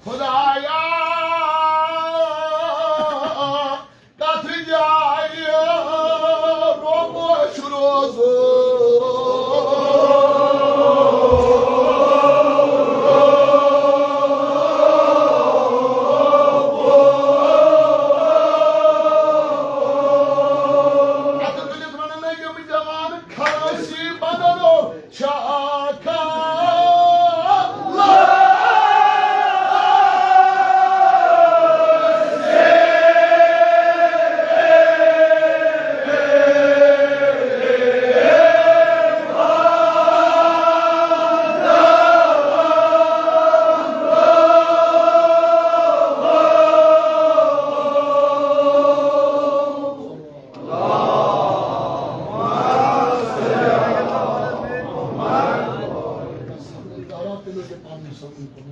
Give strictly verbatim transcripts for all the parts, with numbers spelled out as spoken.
خدایا، کتھ جایہِ روموش روزو۔ اتھ تُلِتھ ونان یِم جوان خلٲصی بدلو۔ شاہ کھلٲسۍ۔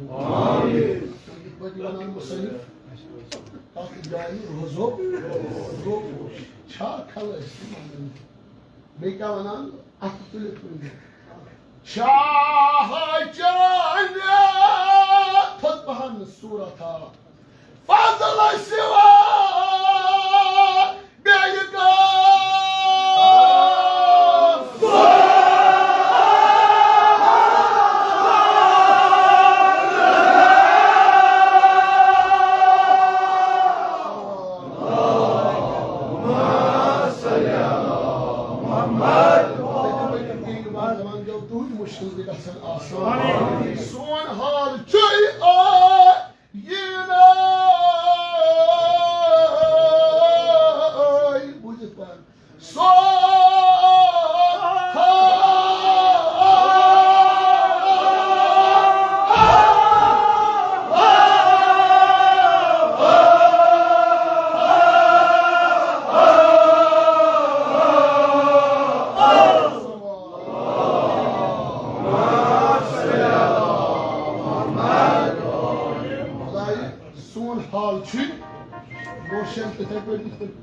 آمین۔ یِتھ پٲٹھۍ وَنان مُصنِف، تَتھ جایہِ روزو، روزو۔ چھا کھلٲسۍ؟ بیٚیہِ کیٛاہ وَنان؟ اَتھٕ تُلِتھ ؤنِو۔ شاہ چانہِ تھوٚد پَہن صوٗرتھا۔ فضل سوا بیٚیہِ کانٛہہ۔ تُہٕنٛدۍ مُشکِل تہِ گژھن آسان۔ سون حال چھُ یہِ۔ یِنَے بوٗزِتھ پَرُن۔ سو خدایہِ، سون حال چھُ روشن تِتھے پٲٹھۍ، یِتھ پٲٹھۍ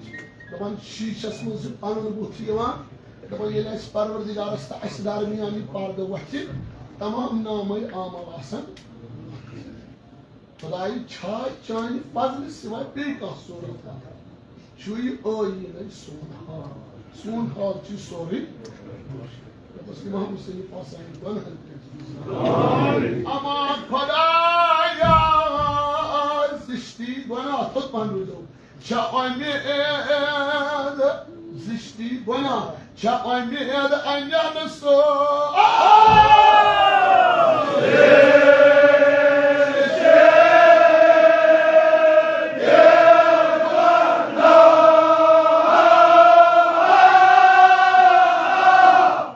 دَپان شیٖشس منٛز چھُ پَنُن بُتھ یِوان۔ دَپان ییٚلہِ اَسہِ پروردگارس تہٕ اَسہِ درمیان یہِ پردٕ وۄتھِ، تمام نامے اعمال آسن۔ خدایہِ، چھا چانہِ فضلہٕ سوائے بیٚیہِ کانٛہہ صوٗرت؟ چھُ یہِ ٲییٖنَے سون حال۔ سون حال چھُ سورُے۔ رۄبَس امام حسین پاسان گۄناہن پٮ۪ٹھ۔ اما خدایا، زِشتی گۄناہ تھوٚد پَہن روٗزو۔ چھا اُمید زِشتی گۄناہ، چھا اُمید اَمہِ نہٕ سُہ۔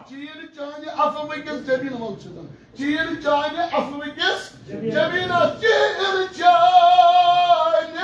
چیٖر چانہِ عفوٕ کِس جبیٖن منٛز چھُ زن۔ چیٖر چانہِ عفوٕ کِس جبیٖنس، چیٖر چانہِ۔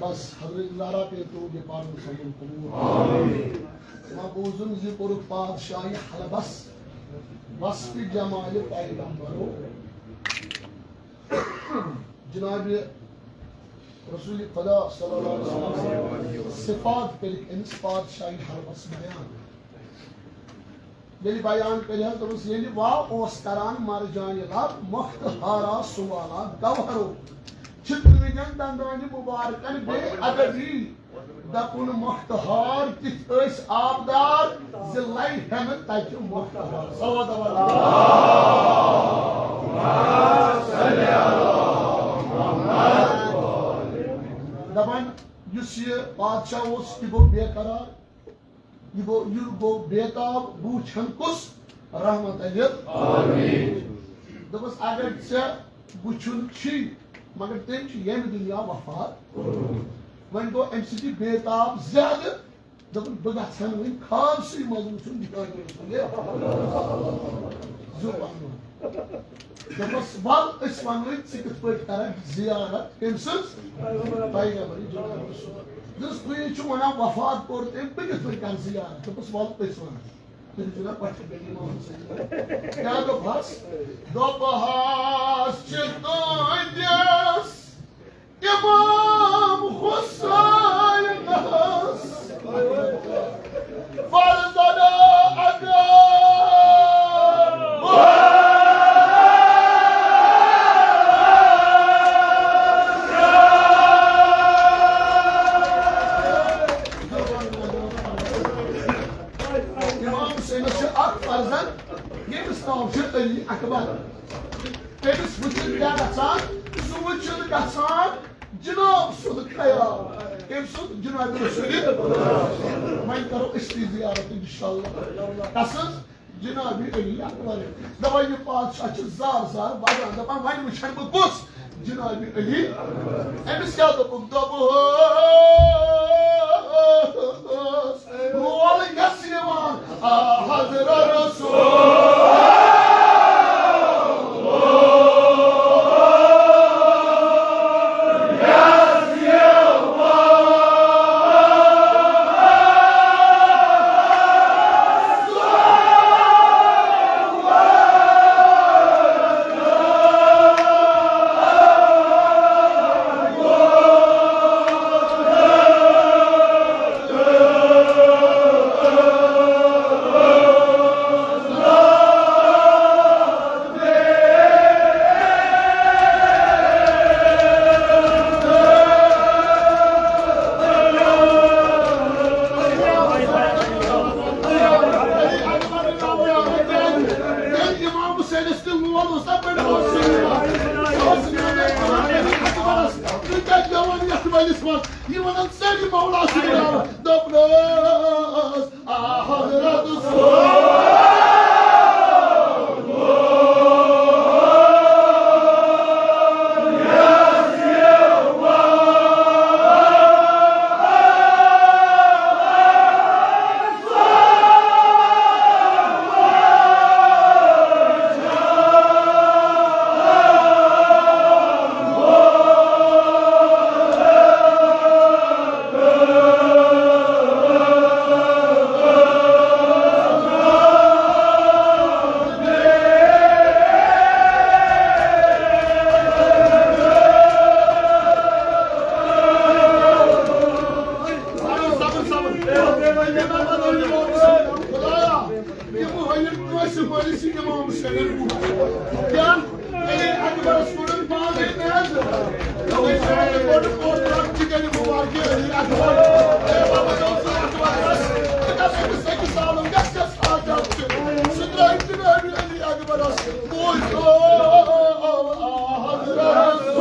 بس، حضرت زہرا پہ تو یہ پاک مسلم قبول۔ ما بوزن زی پورک پادشاہی حلبس، وصف جمال پیغمبرو۔ جناب رسول خدا صلی اللہ علیہ وسلم سٕنٛدۍ صفات کٔرِکھ أمِس پادشاہی حلبس بیان۔ ییٚلہِ بیان کٔرۍ حظ، دوٚپُس، ییٚلہِ وا اوس کران مرجانہِ لب، مۄختہارا سوالا گوہرو، چھِ تُہٕنٛدٮ۪ن دندانہِ مُبارکن بے ادبی۔ دَپُن مۄختہار تِتھۍ ٲسۍ آبدار زِ لَے ہٮ۪نہٕ تَتہِ مۄختہار۔ صلوات علی۔ دَپان یُس یہِ بادشاہ اوس، یہِ گوٚو بے قرار، یہِ گوٚو، یہِ گوٚو بے تاب، بہٕ وٕچھن کُس رحمت علی۔ دوٚپُس اگر ژےٚ وٕچھُن چھی، مگر تٔمۍ چھُ ییٚمہِ دُنیا وفات کوٚرمُت۔ وۄنۍ گوٚو اَمہِ سۭتۍ یہِ بے تاب زیادٕ، دوٚپُن، بہٕ گژھٕ ہن وۄنۍ خوابسٕے منٛز وٕچھُن جنابِ رسول زُو وَنُن۔ دوٚپمَس، وَل، أسۍ وَنوے ژٕ کِتھ پٲٹھۍ کَرَکھ زیارت کٔمۍ سٕنٛز؟ پیغمبر جنابِ رسول۔ دوٚپُس، تُہۍ چھِو وَنان وفات کوٚر تٔمۍ، بہٕ کِتھ پٲٹھۍ کَرٕ زیارت؟ دوٚپُس، وَل، أسۍ وَنو۔ تٔمِس چھُنہ پَتہٕ بیٚیہِ اِمام حُسین۔ کیٛاہ دوٚپہَس؟ دوٚپہَس، چھِ تُہٕنٛدِس اِمام حُسینَس فرزانہ اگر اِمام حُسینَس چھُ اَکھ فرزند، ییٚمِس ناو چھُ علی اکبر۔ تٔمِس وٕچھِتھ کیٛاہ گژھان؟ سُہ وٕچھِتھ گژھان جناب سُنٛد خیال۔ کٔمۍ سُنٛد؟ جناب رسول۔ وۄنۍ کرو أسۍ تہِ زیارت انشاءاللہ۔ کسٕنٛز؟ جناب علی اکبر۔ دپان یہِ پادشاہ چھُ زار زار ودان، دپان وۄنۍ وٕچھن بہٕ کُس؟ جناب علی۔ أمِس کیٛاہ دوٚپُکھ؟ دوٚپُس، وول گژھ یِوان، آ حضرت رسول۔ ییٚلہِ امام حسینس تہِ لول اوس نا بٔڑ اوس سُہ اوس اکبرس، تہٕ کتہِ گٮ۪وان یتھ ؤلِس منٛز؟ یہِ ونان سٲری مولا سُنٛد ناو۔ دوٚپنس، آ حضرت سُہ۔ خدایا، یِمو ہٲیِن کٲنٛسہِ مٲلِس یہِ اِمام حُسینَن بُتھ۔ کیٛاہ؟ علی اکبرس کوٚرُن پانے میادٕ۔ دوٚپُن، سارے کوٚرُن کوٚر ترٛٹھ چِکَنہِ مُبارکہِ علی اکبر۔ اے بابا، یہِ اوس اکبرس۔ ژٕ کَس أمِس أکِس سالَن گژھِ کیٛاہ ساجاب چھِ؟ سُہ درٛاے جنابِ علی اکبرس۔ بوٗزتو حضرت۔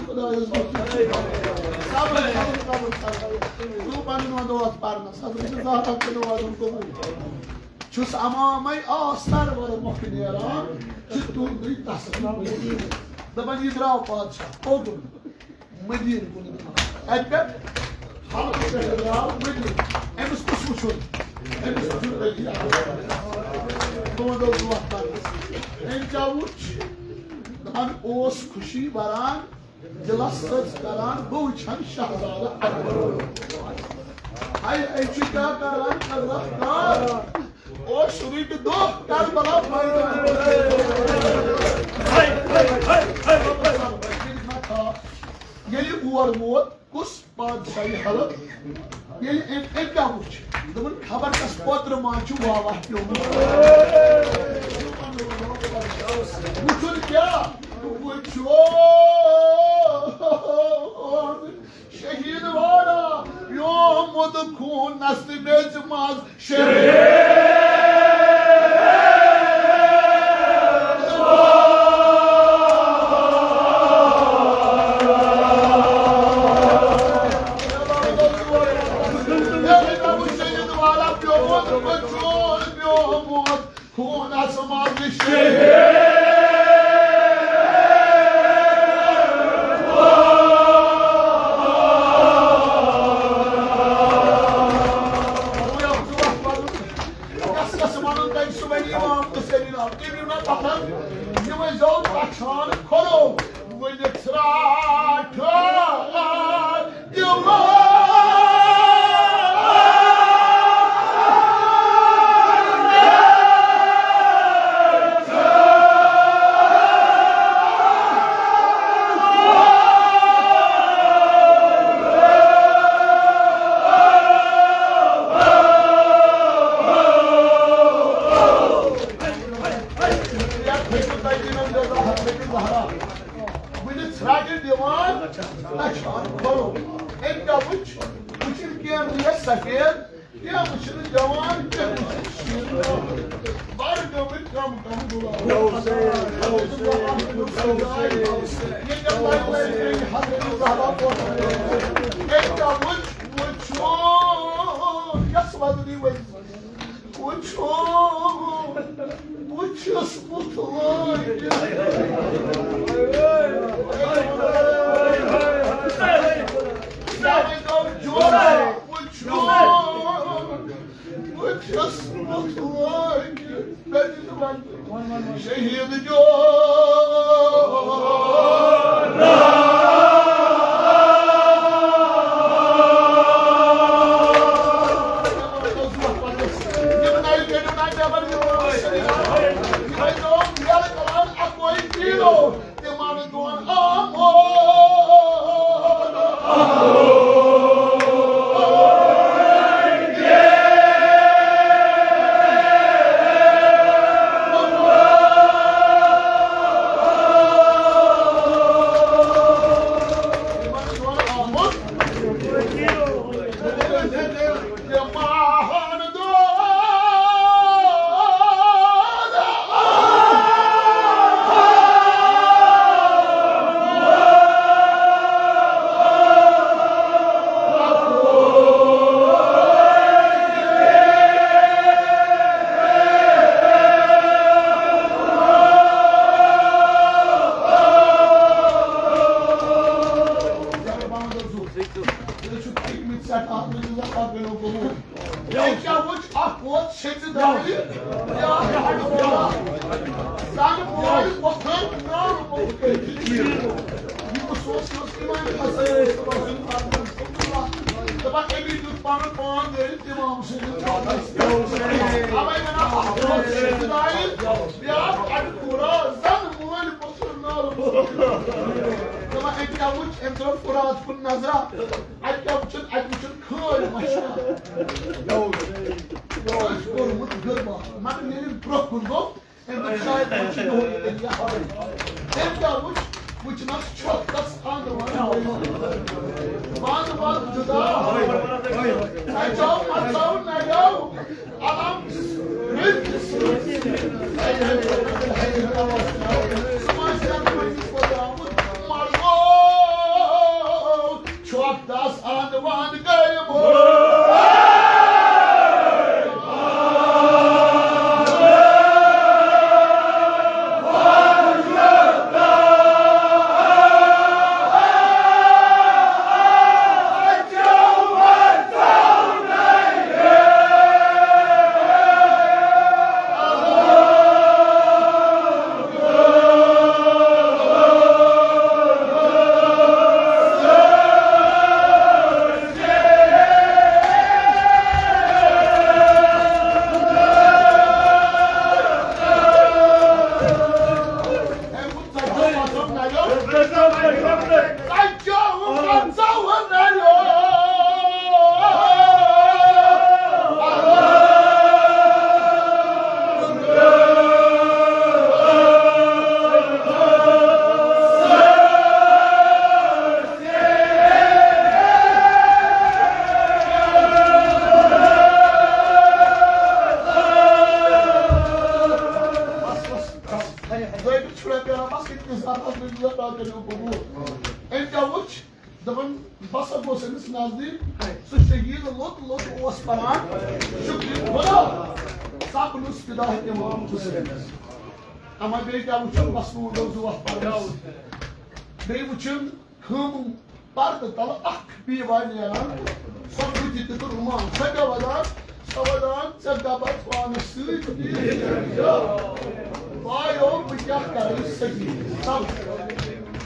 خدایس گوٚو تیُتھ۔ صبر، صبر، صبر، صبر۔ ژٕ پنُن وۄنۍ دۄہ پرنس، حضرت زہرا کٔرِو وۄنۍ قبول۔ چھُس امامے آ سرور مۄکھٕ نیران، چھِ تُہُنٛدُے تصویر۔ دپان، یہِ درٛاو پادشاہ، کوٚت گوٚو؟ مدیٖنہٕ کُن۔ اَتہِ پٮ۪ٹھ حلقہٕ پٮ۪ٹھ درٛاو مدیٖنہٕ۔ أمِس کُس وٕچھُن؟ أمِس وٕچھُن أتی۔ بہٕ وَنہٕ برونٛہہ پَکنَس۔ أمۍ کیٛاہ وٕچھ؟ دَپان اوس خوشی بَران، دِلَس سٕژ کَران، بہٕ وٕچھَن شہزادٕ اکبر۔ ہاے، أسۍ چھِ کیٛاہ کَران؟ قدرت کار۔ اوس شروٗع تہٕ دۄہ کربلا مٲدان۔ ییٚلہِ اور ووت، کُس پادشاہی حلق؟ ییٚلہِ أمۍ، أمۍ کیٛاہ وُچھ؟ دوٚپُن، خبر کس پوترٕ ما چھُ واوہ پیومُت۔ وُچھُن کیٛاہ؟ وُچھُن شہید وارا پیومُت خوٗنس تہٕ میٚژِ منٛز۔ شہید وارا پیومُت، بہٕ چھُس پیومُت خوٗنس منٛز شہید۔ یَس، یَس وَنُن تۄہہِ صُبحن اِمام حُسینٕنۍ آو، تٔمۍ ووٚن، نہ پَتھر، یہِ ؤنۍ زیو پَژھان کھۄرو، ؤنِتھ ژھرٛاٹھ دِوان۔ وٕنہِ ژھرٛٹہِ دِوان، نہ چھُ اَتھ کھۄرو۔ أمۍ کیٛاہ وٕچھ؟ وٕچھِن کینٛہہ ریش سفید، کینٛہہ وٕچھِن جوان، کینٛہہ وٕچھِن شیٖن۔ بَڑٕ گٔمٕتۍ کم کم غلام۔ ییٚتٮ۪ن لَرِ لَرِ گٔے حضرت زہرا پوشان۔ أمۍ کیٛاہ وٕچھ؟ وٕچھُن یَس وَزنی ؤسۍ۔ وٕچھُن، بہٕ چھُس بُتھ لٲگِتھ۔ وٕچھُن، بہٕ چھُس بُتھ لٲگِتھ۔ شہید جو تِمن دۄن آمُت۔ یہِ کیٛاہ وٕچھ؟ اکھ ووت سیٚژِ دارِ، بیٛاکھ ہٮ۪نٛڈ پھوڑا۔ زَن مول وۄتھان نار پوٚت کٔرِتھ۔ یہِ کُس اوس؟ یہِ اوس اِمام حسن۔ دَپان، أمی دیُت پَنُن پان دٲرِتھ اِمام سٕنٛدِس دۄدَس۔ اَوَے وَنان، اَکھ ووت سیٚژِ دارِ، بیٛاکھ ہٮ۪نٛڈ پھوڑا۔ زَن مول وۄتھان نار پوٚت۔ دَپان، أمۍ کیٛاہ وٕچھ؟ أمۍ ترٛٲو فرات کُن نظرا۔ اَتہِ کیٛاہ وٕچھُن؟ اَتہِ وٕچھُن کھٲلۍ مَشرا۔ یہِ اوس کوٚرمُت غربت۔ مگر ییٚلہِ برٛونٛہہ کُن گوٚو، أمۍ دوٚپ، شاید وۄنۍ چھُ یِہوٚے تیٚلہِ یہِ ہَوٲیی۔ أمۍ کیٛاہ وٕچھ؟ وٕچھنَس چھۄکھ تَس اَنٛد وَنٛد۔ وَنٛد وَنٛد جُدا۔ اَچھو مَژھو نَیو۔ علم۔ رٕتۍ۔ سُہ ما چھُ یَتھ منٛز یہِ کوٚت آمُت؟ مَرگو۔ ثٲبت چھُنہ پیاران، بس ییٚتہِ کِس ذاتس منٛز یُس زن تۄہہِ کٔرِو قبوٗل۔ أمۍ کیٛاہ وُچھ؟ دَپان، بہٕ ہسا گوس أمِس نزدیٖک، سُہ شہیٖد لوٚت لوٚت اوس پران، شُکرِ خۄدا، سب نُس فدا اِمام حُسین۔ اما بیٚیہِ کیٛاہ وُچھُن؟ بس وۄنۍ گوٚو زُو اَتھ پرنَس۔ بیٚیہِ وُچھُن، خٲمہٕ پردٕ تلہٕ اکھ بیوان نیران، سۄ بُتھِ تہِ تہٕ رُمال، سۄ کیٛاہ ودان، سۄ ودان، ژےٚ دبس پانس سۭتۍ نیر۔ وایو، بہٕ کیٛاہ کرٕ سبیل؟ تب بہٕ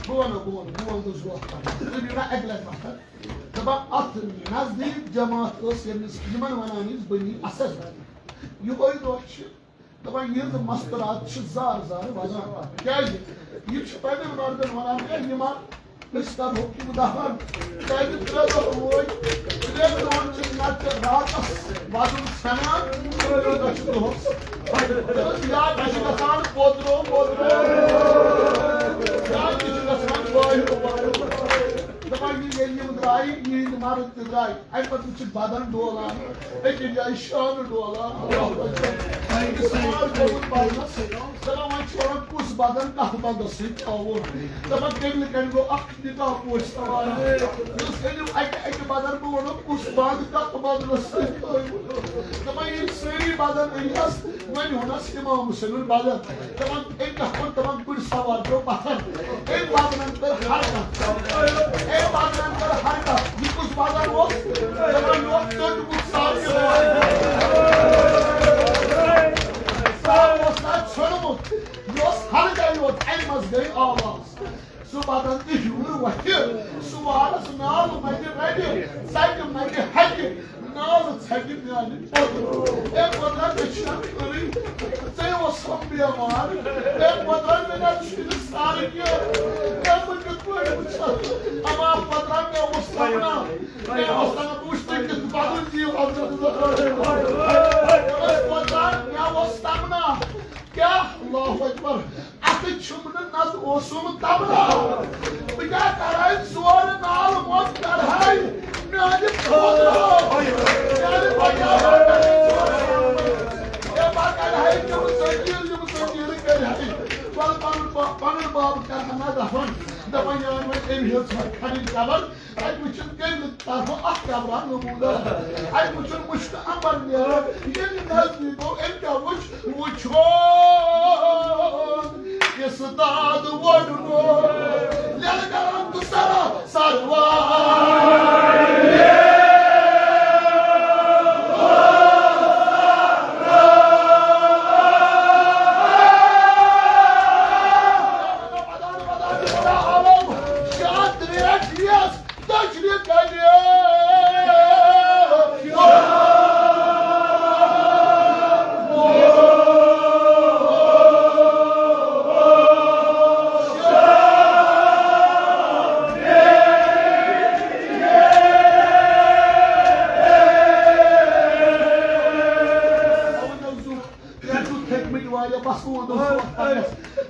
ونو، بہٕ ونہٕ، بہٕ ونہٕ، بہٕ چھُس وۄتھان۔ تُہۍ دِیِو مےٚ اکہِ لٹہِ وۄتھان۔ دپان، اتھ نزدیٖک جماعت ٲس ییٚمِس، یِمن ونان ٲسۍ بنی اسد۔ یِہوٚے دۄہ چھِ دپان، یِہٕنٛز مستورات چھِ زار زار وزان۔ کیٛازِ؟ یِم چھِ پننٮ۪ن مردن ونان، ہے، یِم ہا أسۍ کرہوکھ یِم دفن۔ کیٛازِ ترٛےٚ دۄہ روٗدۍ، ترٛٮ۪ن دۄہن چھِ نتہٕ راتس وزُن ژھٮ۪نان، ترٛےٚ دۄہ چھِ دۄہس۔ یا تہِ چھِ گژھان پوترو، پوترو، یا تہِ چھِ گژھان بٲہِرو، بٲہِرو۔ دپان، یہِ ییٚلہِ یِم درٛایہِ، یِہِنٛدۍ مرد تہِ درٛاے۔ اَمہِ پتہٕ وٕچھِتھ بدن ڈولان، أکِس جایہِ شانہٕ ڈولان۔ اللہ اکبر۔ یہِ سوال گوٚمُت پرنس۔ دپان، وۄنۍ چھِ وَنان، کُس بدن کَتھ بدنس سۭتۍ آوُر؟ دپان، تَمہِ لٹہِ گوٚو اکھ نکاح پوش سوال۔ یُس أنِو اَکہِ، اَکہِ بدن، بہٕ وَنو، کُس بد کَتھ بدنس سۭتۍ آوُر؟ دپان، ییٚلہِ سٲری بدن أنۍہَس، وۄنۍ اوٚنُس امام حسینُن بدن۔ دپان، أمۍ کیٛاہ کوٚر؟ دپان، گُرۍ سوار پیوٚو پتھر۔ أمۍ بدنن کٔر حرکت۔ أمۍ بدنن کٔر حرکت۔ یہِ کُس بدن اوس؟ دپان، یہِ اوس ژوٚٹمُت سارنٕے۔ سُہ اوس نہ ژھیوٚنمُت۔ یہِ اوس ہلکے یوت۔ اَمہِ منٛز گٔے آواز۔ سُہ بدن تہِ ہیوٗر وۄتھِ، سُہ وارس نال مَتہِ رَٹہِ، ژَٹہِ مَتہِ ہَٹہِ، نال ژَٹہِ میانہِ پوٚدرٕ۔ اے پوٚدرا، مےٚ چھِ نہ خٲرٕے، ژے اوسُم بیمار۔ اے پوٚدرا، مےٚ نہ چھُے نہٕ سارٕ کینٛہہ۔ اے بہٕ کِتھ پٲٹھۍ وٕچھِ؟ اما پوٚدرا، مےٚ اوس تمنا، مےٚ اوس تمنا، بہٕ وٕچھِ ژےٚ کِتھ بدل دِیو حضرت زہرا۔ اے پوٚدرا، مےٚ اوس تمنا۔ کیٛاہ؟ اللہ اکبر۔ اتھٕ چھُم نہٕ، نتہٕ اوسُم تبلا۔ بہٕ کیٛاہ کرٕ ہا؟ زورٕ نالہٕ موت کرٕ ہا میانہِ پوٚدرو۔ میانہِ پوٚدرو۔ اے، بہٕ کرٕ ہا تِم زنجیٖر، یِم زنجیٖرٕ کرٕ ہا۔ پَنُن، پَنُن با-، پَنُن باب کرٕ ہا نہ دفن۔ دپان، یان وۄنۍ أمۍ ہیوٚت ژھۄٹھ کھنٕنۍ قبر۔ اَتہِ وٕچھِتھ کٔمۍ طرفہٕ اکھ قبرا نموٗنہ۔ اَتہِ وٕچھُن مُشکہٕ اَمبر نیران۔ ییٚلہِ نزدیٖک گوٚو، أمۍ کیٛاہ وُچھ؟ وُچھُن یُس داد ووٚڑمُت۔ لٮ۪لہٕ کران تہٕ سرا سروار۔ شاد ریٹ یس۔ تشریف کٔرِو۔ ترٛےٚ چھُ تھٔکمٕتۍ واریاہ، بس وۄنۍ دوٚپ ژٕ وۄتھ پننِس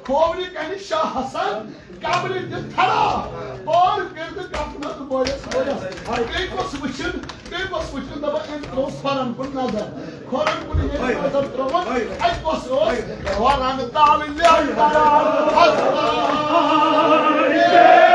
کھوورِ کنہِ شاہ حسن۔ قبرِ دِتھ کھڑا، پار کٔرِتھ کفنس بٲیِس بٲیِس۔ بیٚیہِ گوٚژھ وٕچھُن، بیٚیہِ گوٚژھ وٕچھُن، دَپان، أمۍ ترٛوو کھۄرن کُن نظر۔ کھۄرن کُن ییٚلہِ نظر ترٛٲوٕن، اَتہِ کۄس ٲس؟ کھۄرن تل لیٚکھ کران۔